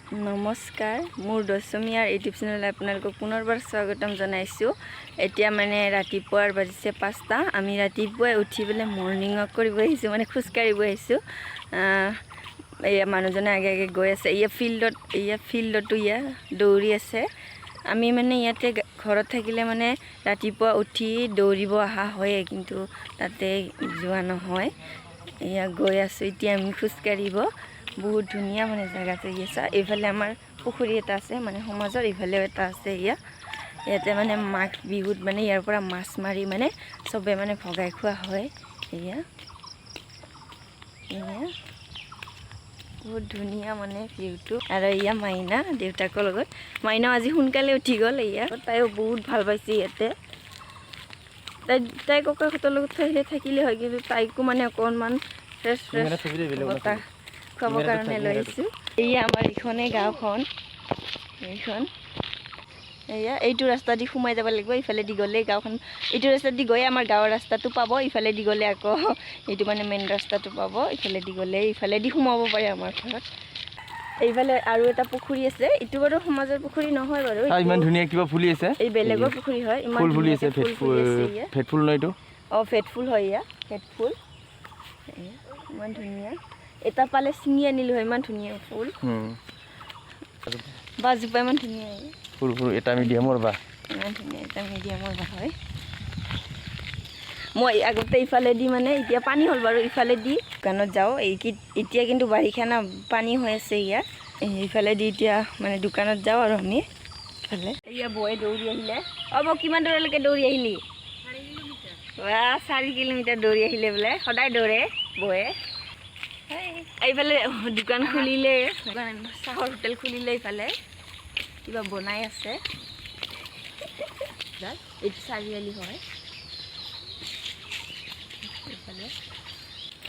নমস্কাৰ, মোৰ দশমীয়াৰ ইউটিউব চেনেললৈ আপোনালোকক পুনৰবাৰ স্বাগতম জনাইছোঁ। এতিয়া মানে ৰাতিপুৱাৰ বাজিছে 5টা। আমি ৰাতিপুৱাই উঠি পেলাই মৰ্ণিং ৱাক কৰিব আহিছোঁ, মানে খোজকাঢ়িব আহিছোঁ। এয়া মানুহজনে আগে আগে গৈ আছে। এয়া ফিল্ডতো ইয়া দৌৰি আছে। আমি মানে ইয়াতে ঘৰত থাকিলে মানে ৰাতিপুৱা উঠি দৌৰিব অহা হয়েই, কিন্তু তাতে যোৱা নহয়। এয়া গৈ আছোঁ এতিয়া আমি খোজকাঢ়িব। বহুত ধুনীয়া মানে জেগাটো। ইয়া এইফালে আমাৰ পুখুৰী এটা আছে, মানে সমাজৰ ইফালেও এটা আছে। ইয়াতে মানে মাঘ বিহুত মানে ইয়াৰ পৰা মাছ মাৰি মানে চবে মানে ভগাই খোৱা হয়। এয়া এয়া বহুত ধুনীয়া মানে ভিউটো। আৰু এয়া মাইনা দেউতাকৰ লগত। মাইনাও আজি সোনকালে উঠি গ'ল। এয়া তাইও বহুত ভাল পাইছে ইয়াতে। তাই তাই ককাহঁতৰ লগত থাকিলে থাকিলে হয়, কিন্তু তাইকো মানে অকণমান ফ্ৰেছ ফ্ৰেছ বতাহ খুৱাবৰ কাৰণে লৈ আহিছোঁ। এয়া আমাৰ এইখনেই গাঁওখন, এইখন। এয়া এইটো ৰাস্তা দি সোমাই যাব লাগিব। ইফালেদি গ'লে গাঁওখন, এইটো ৰাস্তা দি গৈয়ে আমাৰ গাঁৱৰ ৰাস্তাটো পাব। ইফালেদি গ'লে আকৌ এইটো মানে মেইন ৰাস্তাটো পাব। ইফালেদি গ'লে ইফালেদি সোমাব পাৰে আমাৰ ঘৰত। এইফালে আৰু এটা পুখুৰী আছে। এইটো বাৰু সমাজৰ পুখুৰী নহয় বাৰু। ইমান ধুনীয়া কিবা ফুলি আছে। এই বেলেগৰ পুখুৰী হয়। ইমান ফুল ফুলি আছে। ধুনীয়াকে ভেট ফুল ফুলি আছে ইয়াত। ভেট ফুল ন এইটো? অঁ, ভেট ফুল হয়। ইয়া ভেট ফুল। এয়া, ইমান ধুনীয়া। এটা পালে ছিঙি আনিলোঁ হয়, ইমান ধুনীয়া ফুল। বাঁহজোপা ইমান ধুনীয়া। সৰু সৰু এটা মিডিয়ামৰ বাঁহ। ইমান ধুনীয়া এটা মিডিয়ামৰ বাঁহ হয়। মই আগতে ইফালেদি, মানে এতিয়া পানী হ'ল বাৰু, ইফালেদি দোকানত যাওঁ। এই কি এতিয়া কিন্তু বাৰিষা না, পানী হৈ আছে ইয়াত। এইফালেদি এতিয়া মানে দোকানত যাওঁ আৰু আমি ইফালে। এয়া বৌয়ে দৌৰি আহিলে। অঁ বৌ, কিমান দূৰলৈকে দৌৰি আহিলি? বাহ, 4 কিলোমিটাৰ দৌৰি আহিলে বোলে। সদায় দৌৰে বৌয়ে। এইফালে দোকান খুলিলে, চাহৰ হোটেল খুলিলে। ইফালে কিবা বনাই আছে। এইটো চাৰিআলি হয় এইফালে।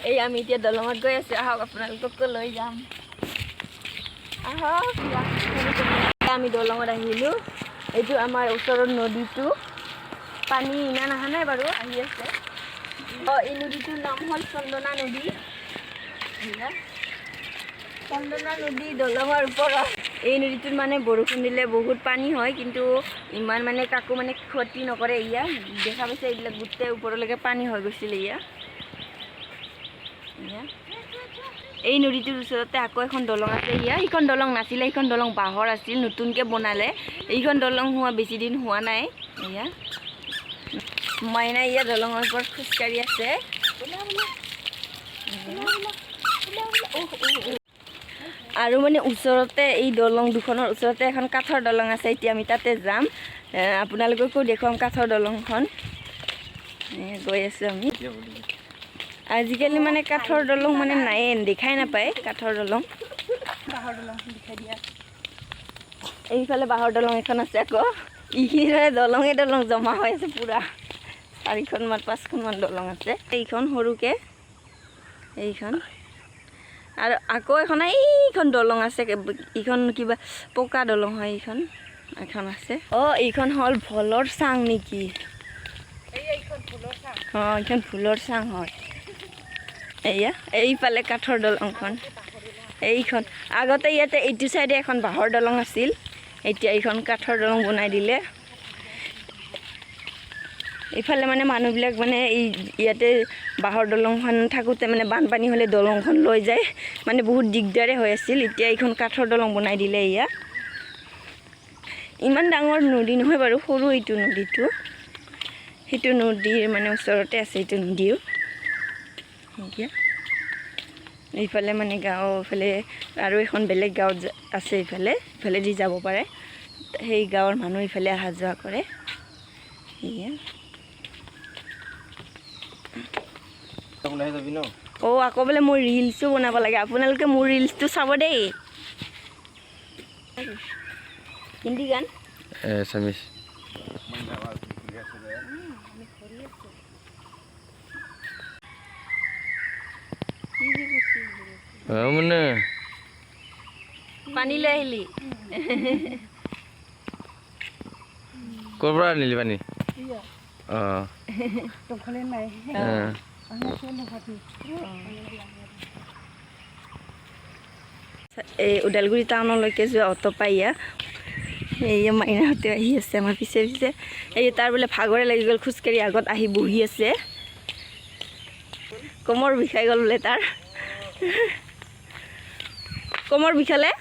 এই আমি এতিয়া দলঙত গৈ আছোঁ। আহক, আপোনালোককো লৈ যাম, আহক। আমি দলঙত আহিলোঁ। এইটো আমাৰ ওচৰৰ নদীটো। পানী ইমান অহা নাই বাৰু, আহি আছে। অঁ, এই নদীটোৰ নাম হ'ল চন্দনা নদী। এয়া চন্দনা নদী দলঙৰ ওপৰত। এই নদীটোত মানে বৰষুণ দিলে বহুত পানী হয়, কিন্তু ইমান মানে কাকো মানে ক্ষতি নকৰে। ইয়া দেখা পাইছে, এইবিলাক গোটেই ওপৰলৈকে পানী হৈ গৈছিলে। ইয়া ইয়া এই নদীটোৰ ওচৰতে আকৌ এখন দলং আছে। ইয়া সেইখন দলং নাছিলে, সেইখন দলং বাঁহৰ আছিল, নতুনকৈ বনালে। এইখন দলং হোৱা বেছি দিন হোৱা নাই। এয়া মাইনা ইয়া দলঙৰ ওপৰত খোজকাঢ়ি আছে। আৰু মানে ওচৰতে, এই দলং দুখনৰ ওচৰতে এখন কাঠৰ দলং আছে। এতিয়া আমি তাতে যাম, আপোনালোককো দেখুৱাম কাঠৰ দলংখন। গৈ আছোঁ আমি। আজিকালি মানে কাঠৰ দলং মানে নায়ে, দেখাই নাপায় কাঠৰ দলং। বাঁহৰ দলংখন দেখাই দিয়া। এইফালে বাঁহৰ দলং এখন আছে আকৌ। এইখিনি মানে দলঙে দলং জমা হৈ আছে পূৰা। চাৰিখনমান, পাঁচখনমান দলং আছে। এইখন সৰুকে এইখন, আৰু আকৌ এখন এইখন দলং আছে। এইখন কিবা পকা দলং হয়। এইখন এখন আছে। অঁ, এইখন হ'ল ভলৰ চাং নেকি? এইখন ফুলৰ চাং। অঁ, এইখন ফুলৰ চাং হয়। এয়া এইফালে কাঠৰ দলংখন এইখন। আগতে ইয়াতে এইটো চাইডে এখন বাঁহৰ দলং আছিল, এতিয়া এইখন কাঠৰ দলং বনাই দিলে। এইফালে মানে মানুহবিলাক মানে এই ইয়াতে বাঁহৰ দলংখন থাকোঁতে মানে বানপানী হ'লে দলংখন লৈ যায়, মানে বহুত দিগদাৰে হৈ আছিল। এতিয়া এইখন কাঠৰ দলং বনাই দিলে। এয়া ইমান ডাঙৰ নদী নহয় বাৰু, সৰু এইটো নদীটো। সেইটো নদীৰ মানে ওচৰতে আছে এইটো নদীও। এতিয়া এইফালে মানে গাঁও, এইফালে আৰু এখন বেলেগ গাঁৱত আছে। ইফালে ইফালেদি যাব পাৰে। সেই গাঁৱৰ মানুহ ইফালে অহা যোৱা কৰে। এয়া যাবি ন? অঁ, আকৌ বোলে মোৰ ৰিলচো বনাব লাগে। আপোনালোকে মোৰ ৰিলচটো চাব দেই। হিন্দী গান। এছামিছ। মানে পানী লৈ আহিলি? ক'ৰ পৰা আনিলি পানী? অঁ। দমকলে নাই। অঁ। এই ওদালগুৰি টাউনলৈকে যোৱা অ'টো পাই। ইয়া এই মাইনাহঁতে আহি আছে আমাৰ পিছে পিছে। এই তাৰ বোলে ভাগৰে লাগি গ'ল খোজকাঢ়ি, আগত আহি বহি আছে। কোমৰ বিষাই গ'ল বোলে তাৰ। কোমৰ বিষালে?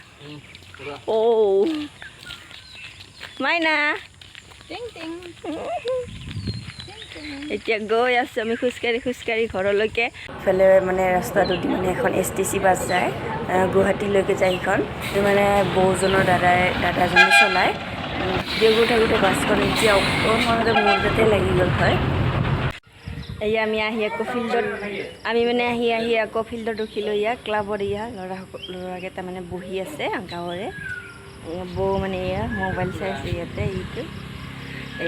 অ' মাইনা, এতিয়া গৈ আছোঁ আমি খোজকাঢ়ি খোজকাঢ়ি ঘৰলৈকে। ইফালে মানে ৰাস্তাটো দি মানে এখন এছটিচি বাছ যায়, গুৱাহাটীলৈকে যায় সেইখন। এইটো মানে বৌজনৰ দাদাজনে চলায়। গৈ থাকোঁতে বাছখন এতিয়া অকণমানতে মোৰ তাতে লাগি গ'ল হয়। এয়া আমি আহি আকৌ ফিল্ডত, আমি মানে আহি আহি আকৌ ফিল্ডত ৰখিলোঁ। ইয়াৰ ক্লাবত এয়া ল'ৰাকেইটা মানে বহি আছে গাঁৱৰে। বৌ মানে এয়া মোবাইল চাই আছে ইয়াতে এইটো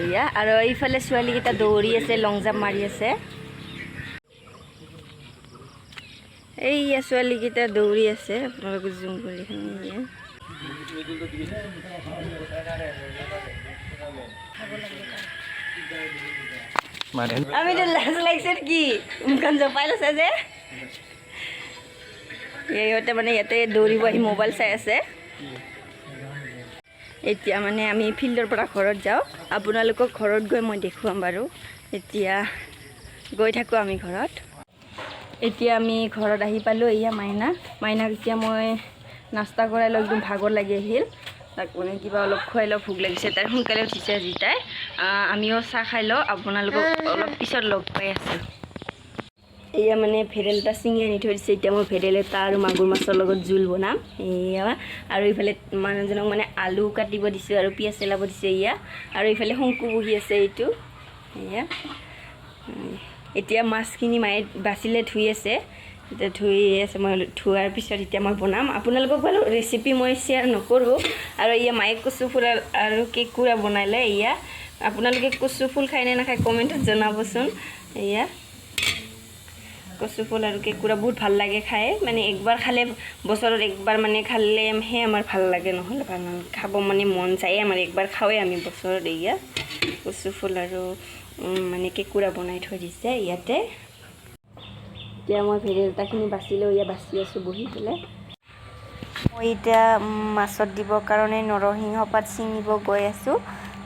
এয়া। আৰু এইফালে ছোৱালীকেইটা দৌৰি আছে, লং জাম্প মাৰি আছে। এইয়া ছোৱালীকেইটা দৌৰি আছে, আপোনালোকে জুম কৰি এয়া। আমি লাজ লাগিছে কি মুখখন জপাই লৈছে যে। ইহঁতে মানে ইয়াতে দৌৰিব আহি মোবাইল চাই আছে। এতিয়া মানে আমি ফিল্ডৰ পৰা ঘৰত যাওঁ, আপোনালোকক ঘৰত গৈ মই দেখুৱাম বাৰু। এতিয়া গৈ থাকোঁ আমি ঘৰত। এতিয়া আমি ঘৰত আহি পালোঁ। এয়া মাইনা, মাইনাক এতিয়া মই নাস্তা কৰাই লওঁ, একদম ভাগৰ লাগি আহিল। তাক মানে কিবা অলপ খুৱাই লওঁ, ভোক লাগিছে তাই, সোনকালে উঠিছে আজি তাই। আমিও চাহ খাই লওঁ, আপোনালোকক অলপ পিছত লগ পাই আছোঁ। এয়া মানে ভেদাইলতা ছিঙি আনি থৈ দিছে। এতিয়া মই ভেদাইলতা আৰু মাগুৰ মাছৰ লগত জোল বনাম। এয়া আৰু এইফালে মানুহজনক মানে আলু কাটিব দিছোঁ আৰু পিঁয়াজ চেলাব দিছোঁ। এয়া আৰু এইফালে শংকু বহি আছে এইটো। এয়া এতিয়া মাছখিনি মায়ে বাচিলে ধুই আছে, এতিয়া ধুই আছে। মই ধোৱাৰ পিছত এতিয়া মই বনাম। আপোনালোকক বাৰু ৰেচিপি মই শ্বেয়াৰ নকৰোঁ। আৰু এয়া মায়ে কচু ফুল আৰু কেঁকুৰা বনালে। এয়া আপোনালোকে কচু ফুল খায় নে নাখায় কমেণ্টত জনাবচোন। এয়া কচু ফুল আৰু কেঁকুৰা বহুত ভাল লাগে খাই, মানে একবাৰ খালে বছৰত একবাৰ মানে খালেহে আমাৰ ভাল লাগে, নহ'লে ভাল খাব মানে মন যায় আমাৰ, একবাৰ খাওঁৱে আমি বছৰত। এয়া কচু ফুল আৰু মানে কেঁকুৰা বনাই থৈ দিছে ইয়াতে। এতিয়া মই ভেদাইলতাখিনি বাচিলেও ইয়াত বাচি আছোঁ বহি পেলাই। মই এতিয়া মাছত দিবৰ কাৰণে নৰসিংহ পাত ছিঙিব গৈ আছোঁ।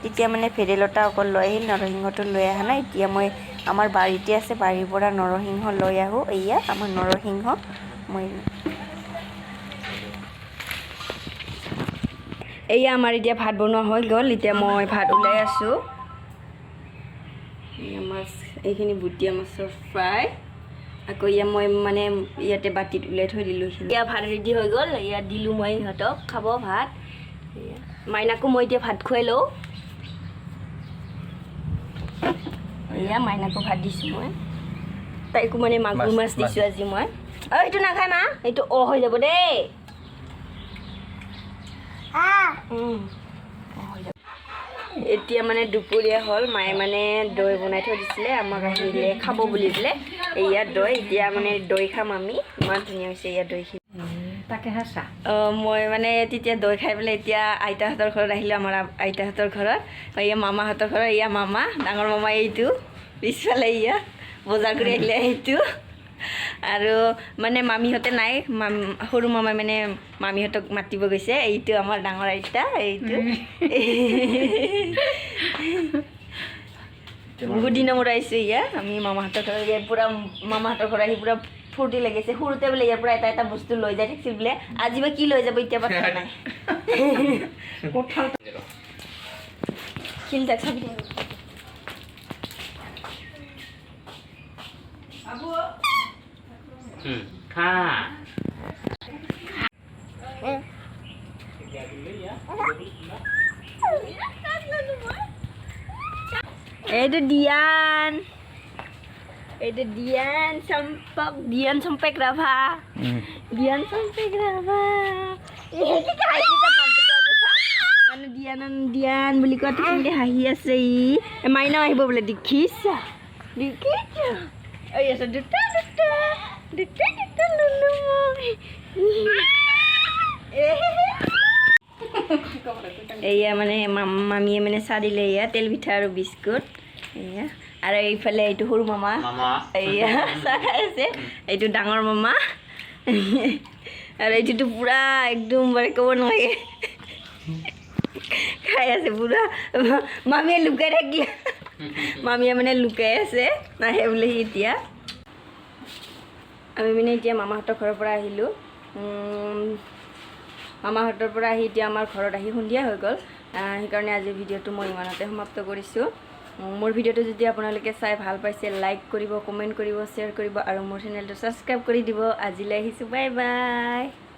তেতিয়া মানে ভেদাইলতা অকল লৈ আহিল, নৰসিংহটো লৈ অহা নাই। এতিয়া মই আমাৰ বাৰীতে আছে, বাৰীৰ পৰা নৰসিংহ লৈ আহোঁ। এয়া আমাৰ নৰসিংহ। মই এয়া আমাৰ এতিয়া ভাত বনোৱা হৈ গ'ল। এতিয়া মই ভাত ওলাই আছোঁ। মাছ এইখিনি বুটীয়া মাছৰ ফ্ৰাই। আকৌ ইয়া মই মানে ইয়াতে বাতিত উলিয়াই থৈ দিলোঁ। এতিয়া ভাত ৰেডি হৈ গ'ল। ইয়াত দিলোঁ মই ইহঁতক খাব ভাত। মাইনাকো মই এতিয়া ভাত খুৱাই লওঁ। এয়া মাইনাকো ভাত দিছোঁ মই। তাইকো মানে মাগুৰ মাছ দিছোঁ আজি মই। অ' এইটো নাখায় মা, এইটো অ হৈ যাব দেই। এতিয়া মানে দুপৰীয়া হ'ল। মায়ে মানে দৈ বনাই থৈ দিছিলে আমাক আহিলে খাব বুলি পেলাই। এয়া দৈ, এতিয়া মানে দৈ খাম আমি। ইমান ধুনীয়া হৈছে এয়া দৈখিনি। মই মানে তেতিয়া দৈ খাই পেলাই এতিয়া আইতাহঁতৰ ঘৰত আহিলোঁ। আমাৰ আইতাহঁতৰ ঘৰত, এয়া মামাহঁতৰ ঘৰত। এয়া মামা, ডাঙৰ মামা এইটো পিছফালে এয়া বজাৰ কৰি আহিলে এইটো। আৰু মানে মামীহঁতে নাই, সৰু মামাই মানে মামীহঁতক মাতিব গৈছে। এইটো আমাৰ ডাঙৰ আইতা এইটো। বহুত দিনৰ মূৰত আহিছোঁ ইয়া আমি মামাহঁতৰ ঘৰত। ইয়াৰ পূৰা মামাহঁতৰ ঘৰত আহি পূৰা ফূৰ্তি লাগিছে। সৰুতে বোলে ইয়াৰ পৰা এটা এটা বস্তু লৈ যাই থাকিছিল বোলে, আজি বা কি লৈ যাব এতিয়া পাত্তা নাই। শিল যাক চাবি। এইটো দিয়ান, এইটো দিয়ান চম্পক, দিয়ান চম্পেক ৰাভা, দিয়ান চম্পেক ৰাভা। মানে দিয়ান দিয়ান বুলি কোৱাটো শুনি হাঁহি আছে ই। মাইনাও আহিব বোলে, দেখিছা দেখিছা। এই আছে দুটা দুটা দুটা দুটা ললো মই। এয়া মানে মামীয়ে মানে চাহ দিলে। এয়া তেল পিঠা আৰু বিস্কুট। এয়া আৰু এইফালে এইটো সৰু মামা এয়া চাহ খাই আছে। এইটো ডাঙৰ মামা। আৰু এইটোতো পূৰা একদম মানে ক'ব নালাগে, খাই আছে পূৰা। মামীয়ে লুকাই থাকিলে, মামীয়ে মানে লুকাই আছে, নাহে বোলে সি। এতিয়া আমি মানে এতিয়া মামাহঁতৰ ঘৰৰ পৰা আহিলোঁ। মামাহঁতৰ পৰা আহি এতিয়া আমাৰ ঘৰত আহি সন্ধিয়া হৈ গ'ল। সেইকাৰণে আজিৰ ভিডিঅ'টো মই ইমানতে সমাপ্ত কৰিছোঁ। মোৰ ভিডিঅ'টো যদি আপোনালোকে চাই ভাল পাইছে, লাইক কৰিব, কমেণ্ট কৰিব, শ্বেয়াৰ কৰিব আৰু মোৰ চেনেলটো ছাবস্ক্ৰাইব কৰি দিব। আজিলৈ আহিছোঁ, বাই বাই।